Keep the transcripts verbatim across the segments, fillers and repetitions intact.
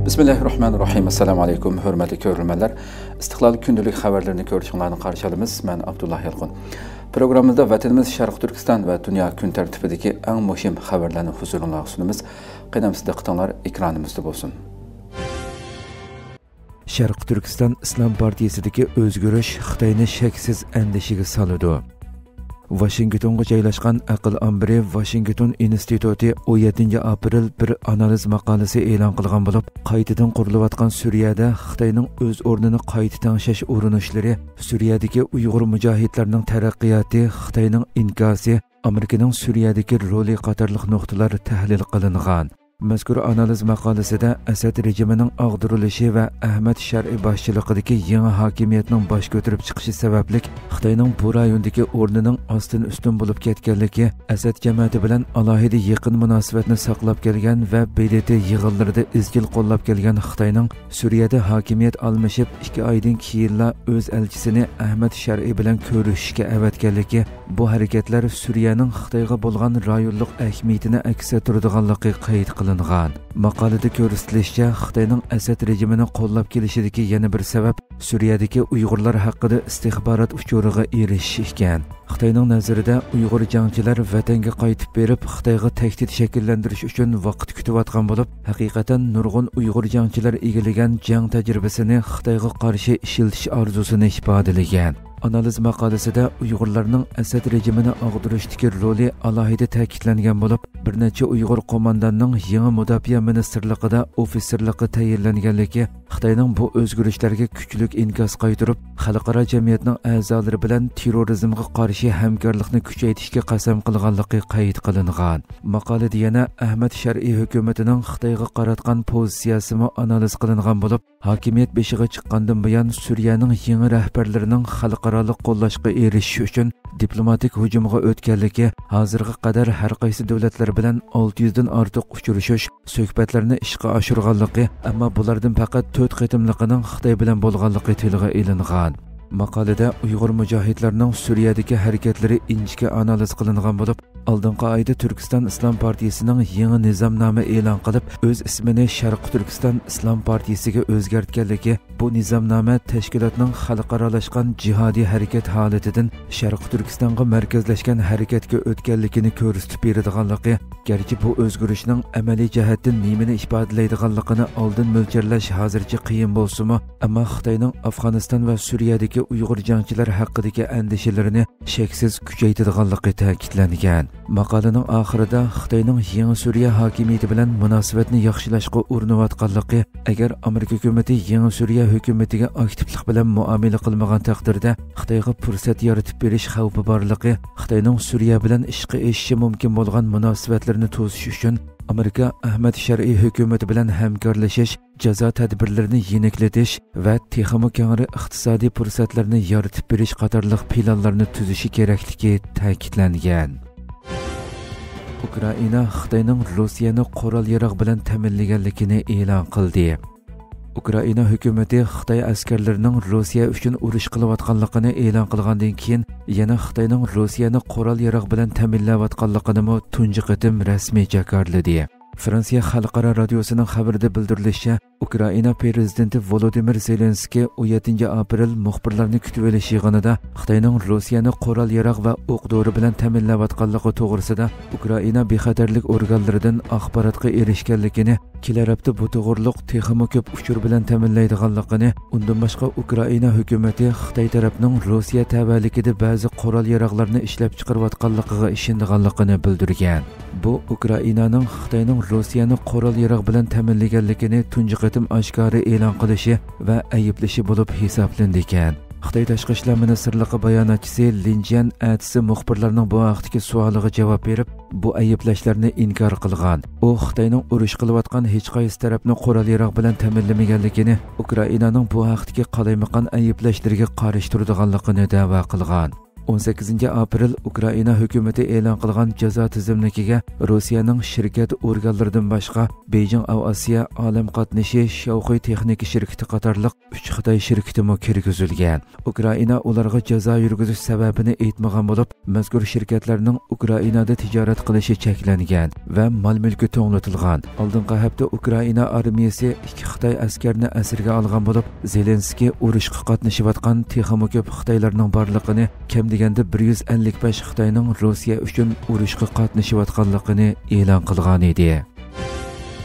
بىسمىللاھىررەھمانىررەھىم. ئەسسالامۇ ئەلەيكۇم، ھۆرمەتلىك كۆرۈرمەنلەر. ئىستىقلال كۈندىلىك خەۋەرلىرىنى كۆرۈشۈڭلارنى قارشى ئالىمىز. مەن ئابدۇللا يالقۇن. پروگراممىمىزدا ۋەتىنىمىز شەرقىي تۈركىستان ۋە دۇنيا كۈن تەرتىپىدىكى ئەڭ مۇھىم خەۋەرلەرنى ھۇزۇرۇڭلارغا سۇنىمىز. قېنى ئەمىسە دىققىتىڭلار ئېكرانىمىزدا بولسۇن. شەرقىي تۈركىستان ئىسلام پارتىيىسىدىكى ئۆزگىرىش خىتاينى شەكسىز ئەندىشىگە سالىدۇ. ۋاشىنگتونغا جايلاشقان ئەقىل ئامبىرى ۋاشىنگتون ئىنستىتۇتى ئون يەتتىنچى ئاپرېل بىر ئانالىز ماقالىسى ئېلان قىلغان بولۇپ، قايتىدىن قۇرۇلۇۋاتقان سۈرىيەدە خىتاينىڭ ئۆز ئورنىنى قايتا تەڭشەش ئۇرۇنۇشلىرى، سۈرىيەدىكى ئۇيغۇر مۇجاھىدلىرىنىڭ تەرەققىياتى، خىتاينىڭ ئىنكاسى، ئامېرىكىنىڭ سۈرىيەدىكى رولى قاتارلىق نۇقتىلار تەھلىل قىلىنغان. مەزكۇر ئانالىز ماقالىسىدە ئەسەد رېجىمىنىڭ ئاغدۇرۇلۇشى ۋە ئەھمەد شەرئى باشچىلىقىدىكى يېڭى ھاكىمىيەتنىڭ باش كۆتۈرۈپ چىقىشى سەۋەبلىك خىتاينىڭ بۇ رايوندىكى ئورنىنىڭ ئاستىن ئۈستۈن بولۇپ كەتكەنلىكى، ئەسەد جەمەتى بىلەن ئالاھىدە يېقىن مۇناسىۋەتنى ساقلاپ كەلگەن ۋە ب د ت يىغىنلىرىدا ئىزچىل قوللاپ كەلگەن خىتاينىڭ سۈرىيەدە ھاكىمىيەت ئالمىشىپ ئىككى ئايدىن كېيىنلا ئۆز ئەلچىسىنى ئەھمەد شەرئى بىلەن كۆرۈشۈشكە ئەۋەتكەنلىكى، بۇ ھەرىكەتلەر سۈرىيەنىڭ خىتايغا بولغان رايونلۇق ئەھمىيىتىنى ئەكس ئەتتۈرىدىغانلىقى قەيت قىلىنغان. ماقالىدە كۆرسىتىلىشىچە، خىتاينىڭ ئەسەد رېجىمىنى قوللاپ كېلىشىدىكى يەنە بىر سەۋەب، سۈرىيەدىكى ئۇيغۇرلار ھەققىدە ئىستىخبارات ئۇچۇرىغا ئېرىشىش ئىكەن. خىتاينىڭ نەزىرىدە، ئۇيغۇر جەڭچىلەر ۋەتەنگە قايتىپ بېرىپ، خىتايغا تەھدىت شەكىللەندۈرۈش ئۈچۈن ۋاقىت كۈتۈۋاتقان بولۇپ، ھەقىقەتەن نۇرغۇن ئۇيغۇر جەڭچىلەر ئىگىلىگەن جەڭ تەجرىبىسىنى خىتايغا قارشى ئىشلىتىش ئارزۇسىنى ئىپادىلىگەن. ئانالىز ماقالىسىدە ئۇيغۇرلارنىڭ ئەسەد رېجىمىنى ئاغدۇرۇشتىكى رولى ئالاھىدە تەكىتلەنگەن بولۇپ، بىر نەچچە ئۇيغۇر قومانداننىڭ يېڭى مۇداپىئە مىنىستىرلىقىدا ئوفىتسېرلىققا تەيىنلەنگەنلىكى خىتاينىڭ بۇ ئۆزگىرىشلەرگە كۈچلۈك ئىنكاس قايتۇرۇپ، خەلقئارا جەمئىيەتنىڭ ئەزالىرى بىلەن تېررورىزمغا قارشى ھەمكارلىقنى كۈچەيتىشكە قەسەم قىلغانلىقى قەيت قىلىنغان. ماقالىدە يەنە ئەھمەد شەرئى ھۆكۈمىتىنىڭ خىتايغا قاراتقان پوزىتسىيەسىمۇ ئانالىز قىلىنغان بولۇپ، ھاكىمىيەت بېشىغا چىققاندىن بۇيان، سۈرىيەنىڭ يېڭى رەھبەرلىرىنىڭ خەلقئارالىق قوللاشقا ئېرىشىش ئۈچۈن دىپلوماتىك ھۇجۇمغا ئۆتكەنلىكى، ھازىرغا قەدەر ھەر قايسى دۆلەتلەر بىلەن ئالتە يۈزدىن ئارتۇق ئۇچرىشىش، سۆھبەتلەرنى ئىشقا ئاشۇرغانلىقى، ئەمما بۇلاردىن پەقەت تۆت قېتىملىقىنىڭ خىتاي بىلەن بولغانلىقى تىلغا ئېلىنغان. ماقالىدە ئۇيغۇر مۇجاھىدلىرىنىڭ سۈرىيەدىكى ھەرىكەتلىرى ئىنچىكە ئانالىز قىلىنغان بولۇپ، ئالدىنقى ئايدا تۈركىستان ئىسلام پارتىيىسىنىڭ يېڭى نىزامنامە ئېلان قىلىپ، ئۆز ئىسمىنى شەرقىي تۈركىستان ئىسلام پارتىيىسىگە ئۆزگەرتكەنلىكى، بۇ نىزامنامە تەشكىلاتنىڭ خەلقئارالاشقان جىھادىي ھەرىكەت ھالىتىدىن شەرقىي تۈركىستانغا مەركەزلەشكەن ھەرىكەتكە ئۆتكەنلىكىنى كۆرسىتىپ بېرىدىغانلىقى، گەرچە بۇ ئۆزگىرىشنىڭ ئەمەلىي جەھەتتىن نېمىنى ئىپادىلەيدىغانلىقىنى ئالدىن مۆلچەرلەش ھازىرچە قىيىن بولسىمۇ، ئەمما خىتاينىڭ ئافغانىستان ۋە سۈرىيەدىكى ئۇيغۇر جەڭچىلەر ھەققىدىكى ئەندىشىلىرىنى شەكسىز كۈچەيتىدىغانلىقى تەكىتلەنگەن. ماقالىنىڭ ئاخىرىدا خىتاينىڭ يېڭى سۈرىيە ھاكىمىيىتى بىلەن مۇناسىۋەتنى ياخشىلاشقا ئۇرۇنۇۋاتقانلىقى، ئەگەر ئامېرىكا ھۆكۈمىتى يېڭى سۈرىيە ھۆكۈمىتىگە ئاكتىپلىق بىلەن مۇئامىلە قىلمىغان تەقدىردە، خىتايغا پۇرسەت يارىتىپ بېرىش خەۋپى بارلىقى، خىتاينىڭ سۈرىيە بىلەن ئىشقا ئېشىشى مۇمكىن بولغان مۇناسىۋەتلىرىنى توسۇش ئۈچۈن، ئامېرىكا ئەھمەد شەرئى ھۆكۈمىتى بىلەن ھەمكارلىشىش، جازا تەدبىرلىرىنى يېنىكلىتىش ۋە تېخىمۇ كەڭرى ئىقتىسادىي پۇرسەتلەرنى يارىتىپ بېرىش قاتارلىق پىلانلارنى تۈزۈشى كېرەكلىكى تەكىتلەنگەن. ئۇكرائىنا خىتاينىڭ روسىيەنى قورال-ياراغ بىلەن تەمىنلىگەنلىكىنى ئېلان قىلدى. ئۇكرائىنا ھۆكۈمىتى خىتاي ئەسكەرلىرىنىڭ روسىيە ئۈچۈن ئۇرۇش قىلىۋاتقانلىقىنى ئېلان قىلغاندىن كېيىن، يەنە خىتاينىڭ روسىيەنى قورال-ياراغ بىلەن تەمىنلەۋاتقانلىقىنىمۇ تۇنجى قېتىم رەسمىي جاكارلىدى. فرانسىيە خەلقئارا رادىيوسىنىڭ خەۋىرىدە بىلدۈرۈلۈشىچە، ئۇكرائىنا پىرېزىدېنتى ۋولودىمىر زېلېنسكىي ئون يەتتىنچى ئاپرېل مۇخبىرلارنى كۈتۈۋېلىش يىغىنىدا خىتاينىڭ روسىيەنى قورال-ياراغ ۋە ئوق-دورا بىلەن تەمىنلەۋاتقانلىقى توغرىسىدا ئۇكرائىنا بىخەتەرلىك ئورگانلىرىدىن ئاخباراتقا ئېرىشكەنلىكىنى، كېلەر ھەپتە بۇ توغرۇلۇق تېخىمۇ كۆپ ئۇچۇر بىلەن تەمىنلەيدىغانلىقىنى، ئۇندىن باشقا ئۇكرائىنا ھۆكۈمىتى خىتاي تەرەپنىڭ روسىيە تەۋەلىكىدە بەزى قورال-ياراغلارنى ئىشلەپچىقىرىۋاتقانلىقىغا ئىشىنىدىغانلىقىنى بىلدۈرگەن. بۇ ئۇكرائىنانىڭ خىتاينىڭ روسىيەنى قورال-ياراغ بىلەن تەمىنلىگەنلىكىنى تۇنجى قېتىم ئاشكارا ئېلان قىلىشى ۋە ئەيىبلىشى بولۇپ ھېسابلىنىدىكەن. خىتاي تاشقى ئىشلار مىنىستىرلىقى باياناتچىسى لىن جيەن ئەتىسى مۇخبىرلارنىڭ بۇ ھەقتىكى سوئالىغا جاۋاب بېرىپ، بۇ ئەيىبلەشلەرنى ئىنكار قىلغان. ئۇ خىتاينىڭ ئۇرۇش قىلىۋاتقان ھېچقايسى تەرەپنى قورال-ياراغ بىلەن تەمىنلىمىگەنلىكىنى، ئۇكرائىنانىڭ بۇ ھەقتىكى قالايمىقان ئەيىبلەشلىرىگە قارشى تۇرىدىغانلىقىنى دەۋا قىلغان. ئون سەككىزىنچى ئاپرېل ئۇكرائىنا ھۆكۈمىتى ئېلان قىلغان جازا تىزىملىكىگە روسىيەنىڭ شىركەت ئورگانلىرىدىن باشقا، بېيجىڭ ئاۋىئاتسىيە، ئالەم قاتنىشى، شياۋخۇي تېخنىكا شىركىتى قاتارلىق ئۈچ خىتاي شىركىتىمۇ كىرگۈزۈلگەن. ئۇكرائىنا ئۇلارغا جازا يۈرگۈزۈش سەۋەبىنى ئېيتمىغان بولۇپ، مەزكۇر شىركەتلەرنىڭ ئۇكرائىنادا تىجارەت قىلىشى چەكلەنگەن ۋە مال-مۈلكى توڭلىتىلغان. ئالدىنقى ھەپتە ئۇكرائىنا ئارمىيەسى ئىككى خىتاي ئەسكەرنى ئەسىرگە ئالغان بولۇپ، زېلېنسكىي ئۇرۇشقا قاتنىشىۋاتقان تېخىمۇ كۆپ خىتايلارنىڭ بارلىقىنى، كەم دېگەندە بىر يۈز ئەللىك بەش خىتاينىڭ روسىيە ئۈچۈن ئۇرۇشقا قاتنىشىۋاتقانلىقىنى ئېلان قىلغانىدى.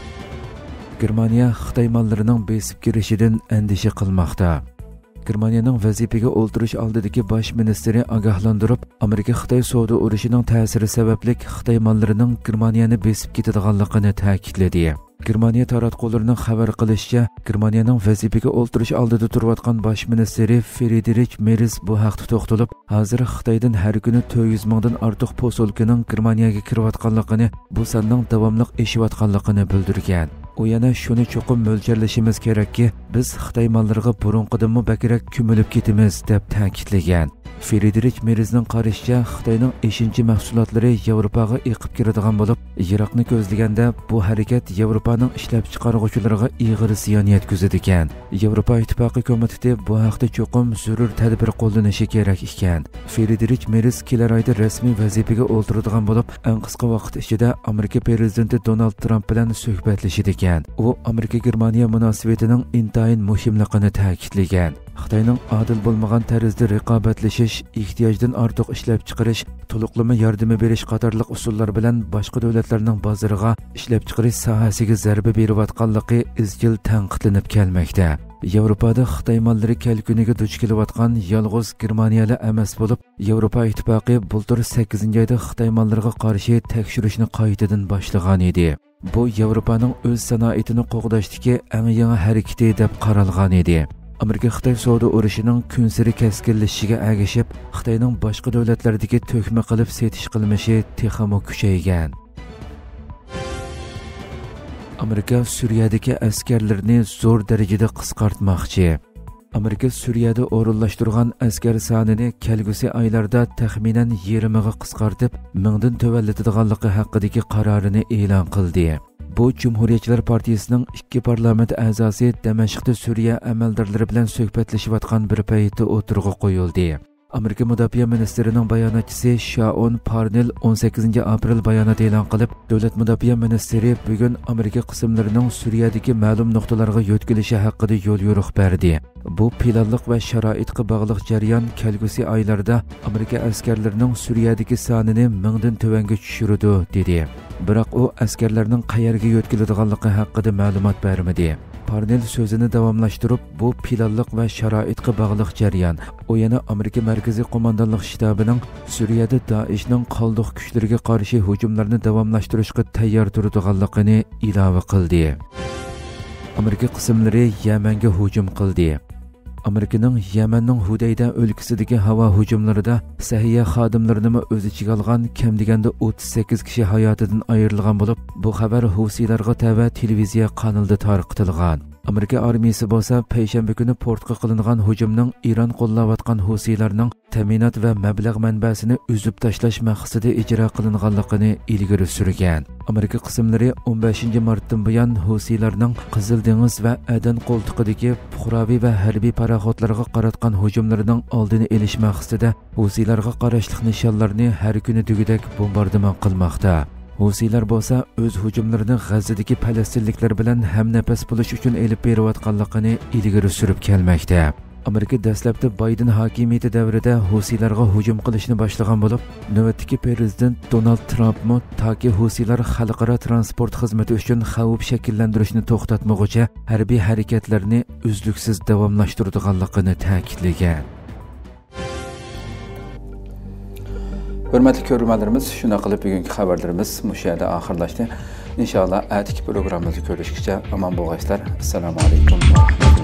گېرمانىيە خىتاي ماللىرىنىڭ بېسىپ كىرىشىدىن ئەندىشە قىلماقتا. گېرمانىيەنىڭ ۋەزىپىگە ئولتۇرۇش ئالدىدىكى باش مىنىستىرى ئاگاھلاندۇرۇپ، ئامېرىكا خىتاي سودا ئۇرۇشىنىڭ تەسىرى سەۋەبلىك خىتاي ماللىرىنىڭ گېرمانىيەنى بېسىپ كېتىدىغانلىقىنى تەكىتلىدى. گېرمانىيە تاراتقۇلىرىنىڭ خەۋەر قىلىشىچە، گېرمانىيەنىڭ ۋەزىپىگە ئولتۇرۇش ئالدىدا تۇرۇۋاتقان باش مىنىستىرى فرېدېرىك مېرز بۇ ھەقتە توختىلىپ، ھازىر خىتايدىن ھەر كۈنى تۆت يۈز مىڭدىن ئارتۇق پوسۇلكىنىڭ گېرمانىيەگە كىرىۋاتقانلىقىنى، بۇ ساننىڭ داۋاملىق ئېشىۋاتقانلىقىنى بىلدۈرگەن. ئۇ يەنە شۇنى چوقۇم مۆلچەرلىشىمىز كېرەككى، بىز خىتاي ماللىرىغا بۇرۇنقىدىنمۇ بەكرەك كۆمۈلۈپ كېتىمىز، دەپ تەكىتلىگەن. فرېدېرىك مېرزنىڭ قارىشىچە، خىتاينىڭ ئېشىنچا مەھسۇلاتلىرى ياۋروپاغا ئېقىپ كىرىدىغان بولۇپ، يىراقنى كۆزلىگەندە، بۇ ھەرىكەت ياۋروپانىڭ ئىشلەپچىقارغۇچىلىرىغا ئېغىر زىيان يەتكۈزىدىكەن. ياۋروپا ئىتتىپاقى كومىتېتى بۇ ھەقتە چوقۇم زۆرۈر تەدبىر قوللىنىشى كېرەك ئىكەن. فرېدېرىك مېرز كېلەر ئايدا رەسمىي ۋەزىپىگە ئولتۇرىدىغان بولۇپ، ئەڭ قىسقا ۋاقىت ئىچىدە ئامېرىكا پىرېزىدېنتى دونالد ترامپ بىلەن سۆھبەتلىشىدىكەن. ئۇ ئامېرىكا گېرمانىيە مۇناسىۋىتىنىڭ ئىنتايىن مۇھىملىقىنى تەكىتلىگەن. خىتاينىڭ ئادىل بولمىغان تەرزدە رىقابەتلىشىش، ئېھتىياجدىن ئارتۇق ئىشلەپچىقىرىش، تولۇقلىما ياردىمى بېرىش قاتارلىق ئۇسۇللار بىلەن باشقا دۆلەتلەرنىڭ بازىرىغا، ئىشلەپچىقىرىش ساھەسىگە زەربە بېرىۋاتقانلىقى ئىزچىل تەنقىدلىنىپ كەلمەكتە. ياۋروپادا خىتاي ماللىرى كەلكۈنىگە دۇچ كېلىۋاتقان يالغۇز گېرمانىيەلا ئەمەس بولۇپ، ياۋروپا ئىتتىپاقى بۇلتۇر سەككىزىنچى ئايدا خىتاي ماللىرىغا قارشى تەكشۈرۈشنى قايتىدىن باشلىغانىدى. بۇ ياۋروپانىڭ ئۆز سانائىتىنى قوغداشتىكى ئەڭ يېڭى ھەرىكىتى دەپ قارالغانىدى. ئامېرىكا خىتاي سودا ئۇرۇشىنىڭ كۈنسېرى كەسكىنلىشىشىگە ئەگىشىپ، خىتاينىڭ باشقا دۆلەتلەردىكى تۆكمە قىلىپ سېتىش قىلمىشى تېخىمۇ كۈچەيگەن. ئامېرىكا سۈرىيەدىكى ئەسكەرلىرىنى زور دەرىجىدە قىسقارتماقچى. ئامېرىكا سۈرىيەدە ئورۇنلاشتۇرغان ئەسكەر سانىنى كەلگۈسى ئايلاردا تەخمىنەن يېرىمىغا قىسقارتىپ، مىڭدىن تۆۋەنلىتىدىغانلىقى ھەققىدىكى قارارىنى ئېلان قىلدى. بۇ جۇمھۇرىيەتچىلەر پارتىيىسىنىڭ ئىككى پارلامېنت ئەزاسى دەمەشقتە سۈرىيە ئەمەلدارلىرى بىلەن سۆھبەتلىشىۋاتقان بىر پەيتتە ئوتتۇرىغا قويۇلدى. ئامېرىكا مۇداپىئە مىنىستىرىنىڭ باياناتچىسى شائون پارنېل ئون سەككىزىنچى ئاپرېل بايانات ئېلان قىلىپ، دۆلەت مۇداپىئە مىنىستىرى بۈگۈن ئامېرىكا قىسىملىرىنىڭ سۈرىيەدىكى مەلۇم نۇقتىلارغا يۆتكىلىشى ھەققىدە يوليورۇق بەردى. بۇ پىلانلىق ۋە شارائىتقا باغلىق جەريان كەلگۈسى ئايلاردا ئامېرىكا ئەسكەرلىرىنىڭ سۈرىيەدىكى سانىنى مىڭدىن تۆۋەنگە چۈشۈرىدۇ، دېدى. بىراق ئۇ ئەسكەرلەرنىڭ قەيەرگە يۆتكىلىدىغانلىقى ھەققىدە مەلۇمات بەرمىدى. پارنېل سۆزىنى داۋاملاشتۇرۇپ، بۇ پىلانلىق ۋە شارائىتقا باغلىق جەريان. ئۇ يەنە ئامېرىكا مەركىزىي قوماندانلىق شتابىنىڭ سۈرىيەدە دائىشنىڭ قالدۇق كۈچلىرىگە قارشى ھۇجۇملارنى داۋاملاشتۇرۇشقا تەييار تۇرىدىغانلىقىنى ئىلاۋە قىلدى. ئامېرىكا قىسىملىرى يەمەنگە ھۇجۇم قىلدى. ئامېرىكىنىڭ يەمەننىڭ ھۇدەيدە ئۆلكىسىدىكى ھاۋا ھۇجۇملىرىدا سەھىيە خادىملىرىنىمۇ ئۆز ئىچىگە ئالغان كەم دېگەندە ئوتتۇز سەككىز كىشى ھاياتىدىن ئايرىلغان بولۇپ، بۇ خەۋەر ھۇسىيلارغا تەۋە تېلېۋىزىيە قانىلىدا تارقىتىلغان. ئامېرىكا ئارمىيىسى بولسا پەيشەنبە كۈنى پورتقا قىلىنغان ھۇجۇمنىڭ ئىران قوللاۋاتقان ھۇسىيلارنىڭ تەمىنات ۋە مەبلەغ مەنبەسىنى ئۈزۈپ تاشلاش مەقسىتىدە ئىجرا قىلىنغانلىقىنى ئىلگىرى سۈرگەن. ئامېرىكا قىسىملىرى ئون بەشىنچى مارتتىن بۇيان ھۇسىيلارنىڭ قىزىل دېڭىز ۋە ئەدەن قولتۇقىدىكى پۇقراۋى ۋە ھەربىي پاراخوتلارغا قاراتقان ھۇجۇملىرىنىڭ ئالدىنى ئېلىش مەقسىتىدە ھۇسىيلارغا قاراشلىق نىشانلارنى ھەر كۈنى دېگۈدەك بومباردىمان قىلماقتا. ھۇسىيلار بولسا ئۆز ھۇجۇملىرىنى غەززىدىكى پەلەستىنلىكلەر بىلەن ھەمنەپەس بولۇش ئۈچۈن ئېلىپ بېرىۋاتقانلىقىنى ئىلگىرى سۈرۈپ كەلمەكتە. ئامېرىكا دەسلەپتە بايدېن ھاكىمىيىتى دەۋرىدە ھۇسىيلارغا ھۇجۇم قىلىشنى باشلىغان بولۇپ، نۆۋەتتىكى پىرېزىدېنت دونالد ترامپمۇ تاكى ھۇسىيلار خەلقئارا ترانسپورت خىزمىتى ئۈچۈن خەۋپ شەكىللەندۈرۈشنى توختاتمىغۇچە ھەربىي ھەرىكەتلەرنى ئۈزلۈكسىز داۋاملاشتۇرىدىغانلىقىنى تەكىتلىگەن. ھۆرمەتلىك كۆرۈرمەنلىرىمىز، شۇنداق قىلىپ بۈگۈنكى خەۋەرلىرىمىز مۇشۇ يەردە ئاخىرلاشتى. ئىنشائاللا، ئەتىكى پروگراممىمىزدا كۆرۈشكىچە ئامان بولغايسىلەر. ئەسسالامۇ ئەلەيكۇم ۋە رەھمەتۇللاھ.